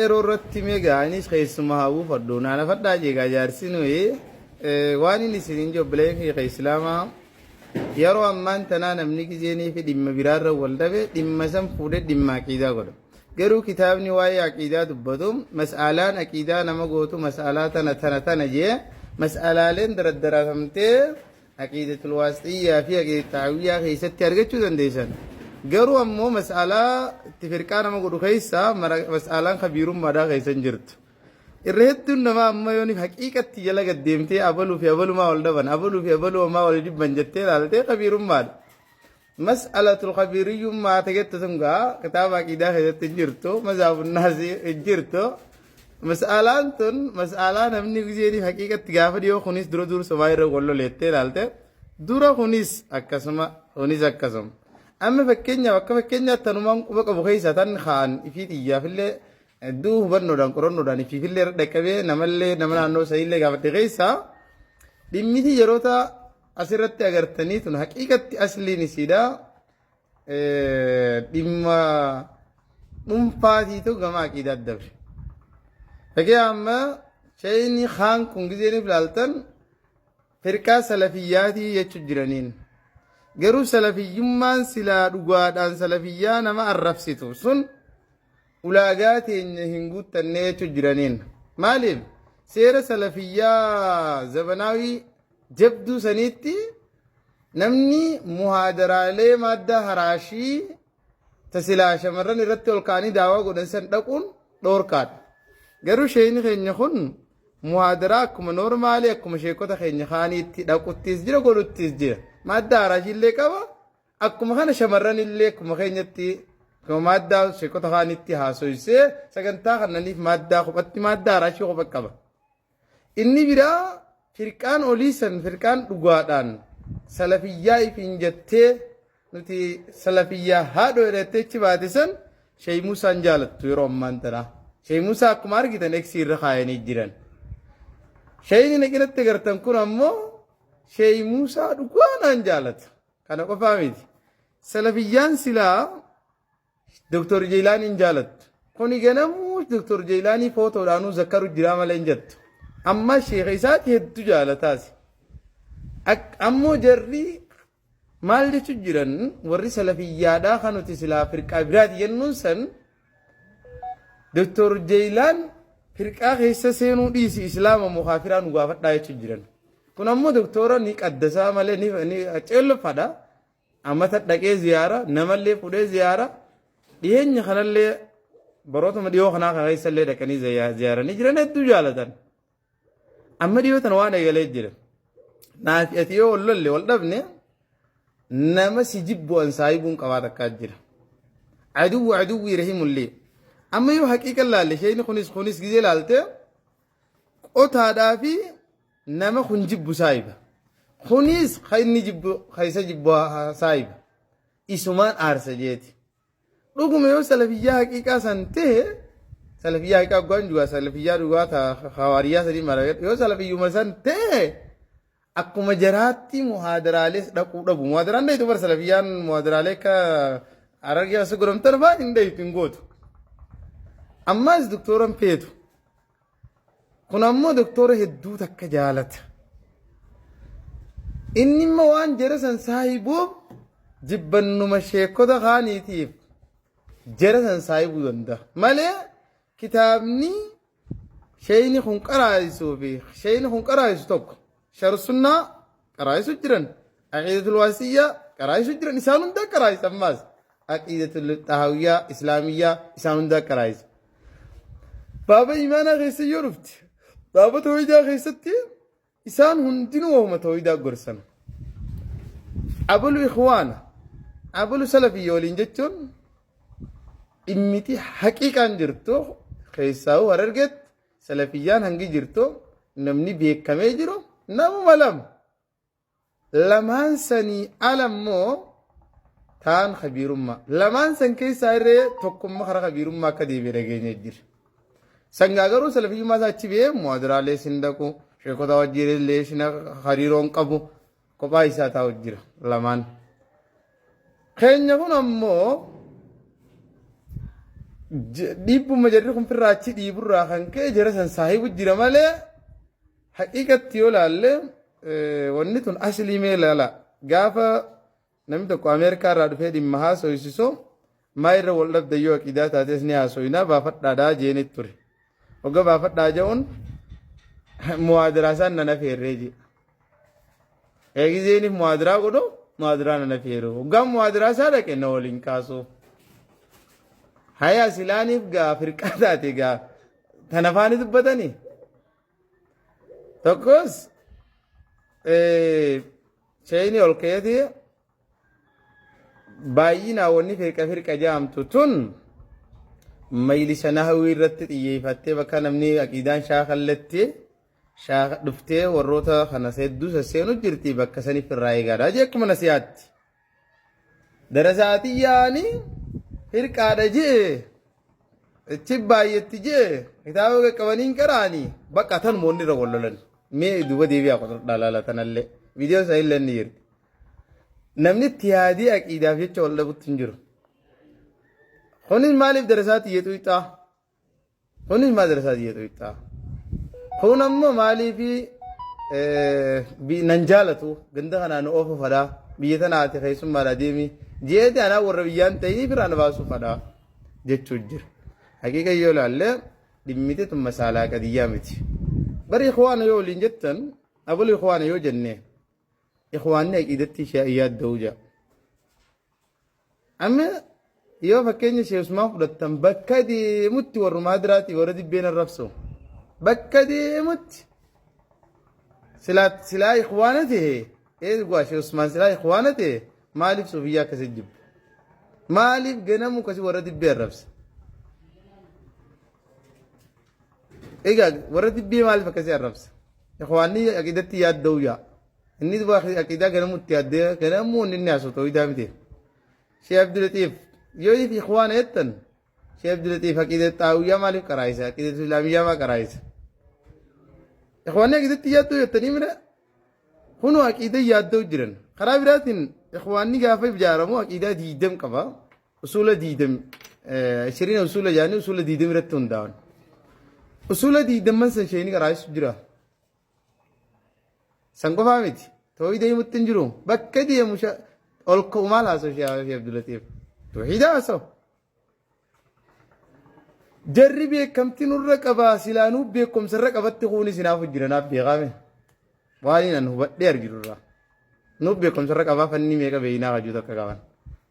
Yeroo irratti mee gaa anis keessuma haa buufadhu naa nafadhaa jee gaa jaarsi nuyi waan inni isiniin jiru obboleeyyan kiyya ka islaamaa yeroo ammaan tanaa namni gizeenii fi dhimma biraarra wal dhabe dhimma san fuudhee dhimma aqiidaa godha. Garuu kitaabni waa'ee aqiidaa dubbatu mas'alaan aqiidaa nama gootu mas'alaa tana tana tana jee mas'alaaleen daraddaratamtee Aqiidatul Waasixiyyaa fi Aqiidat Xaawiyyaa keessatti argachuu dandeessan. Garuu ammoo mas'alaa itti firqaa nama godhu keessa mas'alaan kabiirummaadhaa keessa hin jirtu. Irra hedduun namaa amma yoon haqiiqatti jala gad deemtee abaluu fi abalumaa wal dhaban abaluu fi abalumaa wal jibban jettee ilaaltee kabiirummaadha. Mas'alatul kabiiriyyummaa tagettu sun gaa kitaaba aqiidaa keessatti hin jirtu mazhaabunnaasi hin jirtu. Mas'alaan tun mas'alaa namni gizeenii haqiiqatti gaafa dhiyoo kunis dura dursa waa irra wal loleettee ilaalte dura kunis akkasuma kunis akkasuma. Amma fakkeenyaaf akka fakkeenyaatti tanumaan quba qabu keessaa tan kaan ifii xiyyaafillee hedduu hubannoodhaan qorannoodhaan ifiifillee irra dhaqqabee namallee nama naannoo saniillee gaafadhe keessaa dhimmiti yeroota asirratti agartanii tun haqiiqatti asliin isiidha dhimma dhuunfaatiitu gama aqiidaa dabre. Fakkii amma shayni kaan kun gizeeniif ilaaltan firqaa salafiyyaatii jechuu jiraniin. Garuu salafiyyummaan silaa dhugaadhaan salafiyyaa nama arrabsitu sun ulaagaa teenya hin guuttannee jechuu jiraniin. Maaliif seera salafiyyaa zabanaawii jabduu saniitti namni muhaadaraalee maaddaa haraashii ta silaa shamarran irratti ol ka'anii daawaa godhan san dhaquun dhoorkaadha. Garuu sheeyni keenya kun muhaadaraa akkuma noormaalii akkuma sheekota keenya kaaniitti dhaquttis jira godhuttis jira. Maaddaa haraashii illee qaba. Akkuma kana shamarran illee akkuma keenyatti akkuma maaddaa sheekota kaaniitti haasoysee sagantaa kannaniif maaddaa kophatti maaddaa haraashii kopha qaba. Inni biraa firqaan olii san firqaan dhugaadhaan salafiyyaa ifiin jettee nuti salafiyyaa haadhoo jedhattee achi baate san Sheey Muusaan jaalattu yeroo ammaan tanaa. Sheey Muusaa akkuma argitan eksii irra kaayanii jiran. Sheeyni naqinatti agartan kun ammoo Sheey Muusaa dhugaadhaan jaalata. Kana qofaa miti. Salafiyyaan silaa Dr. Jeelaaniin jaalattu. Kuni ganamuu Dr. Jeelaanii footoodhaanuu zakkaru jiraa malee hin jettu. Amma sheeka isaati hedduu jaalataasi. Ammoo jarri maal jechu jiran warri salafiyyaadhaa kan nuti silaa firqaa biraati jennuun san Dr. Jeelaan firqaa keessa seenuu dhiisi islaama moo kaafiraa nu gaafadhaa jechu jiran. Kun ammoo doktora ni qaddasaa malee ni ceellofadha. Amata dhaqee ziyaara namallee fudhee ziyaara dhiyeenya kanallee barootuma dhiyoo kanaa kana keessallee dhaqanii ziyaaranii jiran hedduu jaalatan. Amma dhiyoo tana waan eegalee jira. Naafi ati yoo wal lolle wal dhabne nama si jibbu an saahibuun qabaa takkaa jira. Aduwwi aduwwii rahimullee. Amma yoo haqiiqa laalle sheeyni kunis kunis gizee laalte qotaadhaa fi nama kun jibbu saahiba. Kunis ka inni jibbu ka isa jibbu saahiba. Isumaan aarsa jeeti. Dhuguma yoo salafiyyaa haqiiqaa san ta'e salafiyyaa haqiiqaa dhugaan dhugaa salafiyyaa dhugaa ta hawaariyyaa sadii mara yoo salafiyyuma san ta'e akkuma jaraatti muhaadaraalees dhaquu dhabu. Muhaadaraan dhayitu bar salafiyyaan muhaadaraalee akka Harargee as godhamtan fa'aa hin dhayitu hin gootu. Ammaas doktooran feetu. Kun ammoo doktora hedduu takka jaalata. Inni immoo waan jara san saahibuuf jibbannuma sheekota kaaniitiif jara san saahibuu danda'a. Malee kitaabni sheeyni kun qaraa'isuu fi sheeyni kun qaraa'isu tokko sharsunnaa qaraa'isu jiran aqiidatul waasiyyaa qaraa'isu jiran isaan hundaa qaraa'isa ammaas aqiidatul xahaawiyyaa islaamiyyaa isaan hundaa qaraa'isa. Baaba imaanaa keessa yoo dhufte baaba tawhiidaa keessatti isaan hundinuu wahuma tawhiidaa gorsan. Abalu ikhwaana abalu salafiyya waliin jechuun dhimmiti haqiiqaan jirtu keessaa'uu harargetti salafiyyaan hangi jirtu namni beekamee jiru namuma lama. Lamaan sanii ala immoo taan kabiirummaa. Lamaan san keessaa irree tokkummaa karaa kabiirummaa akka deebi'e dhageenya jira. Sangaa garuu salafiyyummaa isaa achi ba'ee muhaadaraalee sin dhaqu, sheekota wajjin sin hariiroon qabu kophaa isaa taa'u jira lamaan. Keenya kun ammoo Dhiibbuma jarri kun firraa achi dhiiburraa kan ka'e jara san saahibu jira malee, haqiiqatti yoo laalle wanni tun aslii mee laala. Gaafa namni tokko Ameerikaa irraa dhufee dhimma haasoysisu, maa irra wal dhabda, yoo aqiidaa taates ni haasoyinaa, baafadhaadhaa jeenit ture. Hogga baafadhaa je'uun muwaadiraa isaan nan afeerree jee. Eegizeeniif muwaadiraa godhu, muwaadiraa nan afeeru. Hoggaan muwaadiraa isaa dhaqe na waliin kaasu. Haya, silaaniif gaa firqaa taate gaa tana faani dubbatanii. Tokkos sheeyni ol ka'eeti baay'inaan wanni firqa firqa jaamtu tun maylisa nahwii irratti xiyyeeffattee bakka namni aqiidaan shaakalletti shaaka dhuftee warroota kana hedduu sasseenu jirti, bakka saniif irraa eegaadha jee akkuma nasiyaatti. Darasaatii yaani firqaadha jee itti baay'etti jee kitaaba qaqqabanii hin qaraanii bakka tanuma wanni irra wal lolan. Mee duuba deebi'aa qoxodhaa laala, tanallee viidiyoo isaa illee ni jirti. Namni itti yaadee aqiidaaf jecha wal dhabutti hin jiru. Kunis maaliif darasaa xiyya xuyxaa? Kunis maal darasaa xiyya xuyxaa? Kun ammoo maaliif nan jaalatu, ganda kanaa nu oofu fadhaa, biyya tanaati keessummaadha deemi jeeti, anaa warra biyyaan ta'ii biraan baasuu fadhaa jechuu jira. Haqiiqa yoo ilaalle dhimmite tun masaalaa qadiyyaa miti. Bari ikhwaana yoo waliin jettan, abul ikhwaana yoo jenne, ikhwaanni aqiidatti ishee yaadda'uu jaa. Amma yoo fakkeenya Sheekh Usmaan fudhattan, bakka deemutti warrumaa diraati warra dibbeen arrabsu. Bakka deemutti silaa silaa ikhwaana ta'e, eegaa Sheekh Usmaan silaa ikhwaana ta'e, maaliif suufiyyaa akkasii jibba? Maaliif ganamu akkasii warra dibbee arrabsa? Egaa warra dibbee maaliif akkasii arrabsa? Ikhwaanni aqiidatti yaadda'u yaa. Inni duba aqiidaa ganamutti yaaddee ganamuu inni haasa'u tawhiidaa miti. Sheekh Abdulatiif yoo if ikhwaana jettan, Sheekh Abdulatiif aqiida xaawiyyaa maaliif qaraayisa? Aqiida islaamiyyaa maa qaraayisa? Ikhwaanni aqiidatti yaadda'u jettanii mira kunoo aqiida yaadda'u jiran. Karaa biraatiin ikhwaanni gaafa ijaaramu aqiidaa 20 qaba. Usuula 20, 20 usuula jaanii usuula 20 irratti hundaa'an. Usuula diidamman san sheeyni qaraayisu jira. San qofaa miti. Tawhiida himutti hin jiru. Bakka deemu ol ka'u maal haasa'u Sheekh Abdulatiif? Tawhiida haasa'u. Jarri beekamtii nurra qabaa, silaanuu beekumsa irra qabatti kuunis hinaafu jira, naaf beekaame. Waan an hubadhee argitu irraa. Nuuf beekumsa irra qabaa, fanni meeqa beeynaa hajuu takka qaban.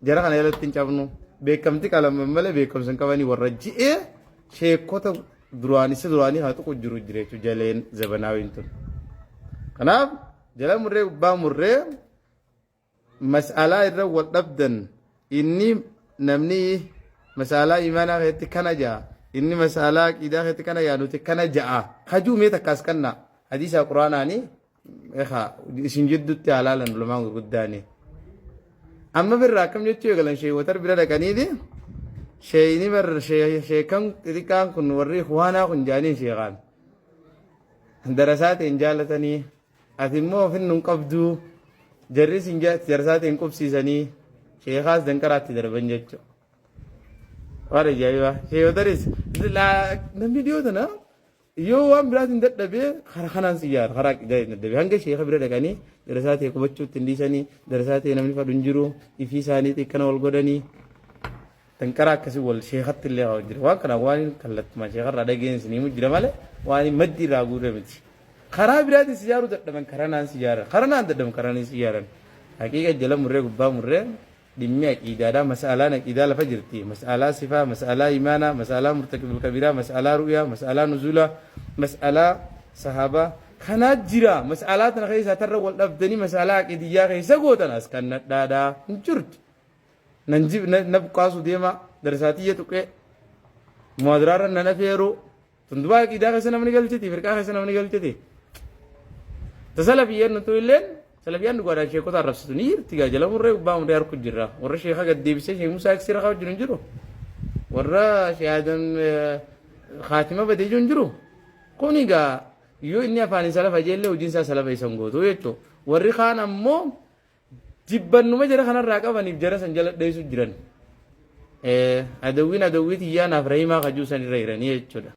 Jara kana jalatti hin cabnu. Beekamti qalaman malee beekumsa hin qabanii warra ji'ee sheekota duraan isa duraanii haa tuqu jiru jira jechuudha jaleen zabanaawiin tun. Kanaaf jala murree gubbaa murree mas'alaa irra wal dhabdan, inni namni mas'alaa imaanaa keessatti kana ja'a, inni mas'alaa aqiidaa keessatti kana ja'a, nuti kana ja'a hajuu mee takkaas kanna hadiisa quraanaanii ekaa isin jidduutti halaalan ulamaan gurguddaanii. Amma birraa akkam jechuu eegalan, sheewotar bira dhaqaniiti sheeyni bar sheekan xixiqqaan kun warri ikhwaanaa kun jaaniin, sheekaan darasaa ta'een jaalatanii, ati immoo ofin nun qabduu, jarri isin darasaa ta'een qubsiisanii sheekaas danqaraatti darban jechuudha. Waan ajaa'ibaa sheewotaris namni dhiyoo tana yoo waan biraatiin dadhabee karaa kanaan si yaara, karaa aqiidaa hin dadhabee hanga sheeka bira dhaqanii darasaa ta'e qubachuutti hin dhiisanii, darasaa ta'e namni fadhu hin jiru, ifii isaanii xiqqana wal godhanii danqaraa akkasii wal sheekatti illee haa jira. Waan kana waan kallattuma sheekarraa dhageen isin himu jira malee waan maddi irraa guurre miti. Karaa biraatiin si yaaruu dadhaban karaa naan si yaaran, karaa naan dadhaban karaa naan si yaaran. Haqiiqa jala murree gubbaa murree dhimmi aqiidaadha. Mas'alaan aqiidaa lafa jirti. Mas'alaa sifaa, mas'alaa imaanaa, mas'alaa murtakibul kabiiraa, mas'alaa ru'yaa, mas'alaa nuzuulaa, mas'alaa sahaabaa kanaa jira. Mas'alaa tana keessaa tarra wal dhabdanii mas'alaa aqiidiyyaa keessa gootan as kan nadhaadhaa hin jirtu. Nan jib na buqqaasu deema, darsaatiyya tuqee muhaadaraarra nan afeeru tundubaa aqiidaa keessa namni galchiti, firqaa keessa namni galchiti. Tasalafiyyeen nutu illeen salafiyyaan dhugaadhaan sheekota arrabsitu ni jirti gaa, jala murree gubbaa murree harku jirra. Warra sheeka gad deebisee Sheek Musaa Eksiira kaa wajjin hin jiru. Warra Sheek Adam Khaatima badee jiru hin jiru. Kun egaa yoo inni afaaniin salafa jeellee hojiin isaa salafa isa hin gootu jechuudha. Warri kaan ammoo jibbannuma jara kanarraa qabaniif jara san jala dheessu jiran. Adawwiin adawwii tiyyaa naaf rahimaa kajuu san irra jiranii jechuudha.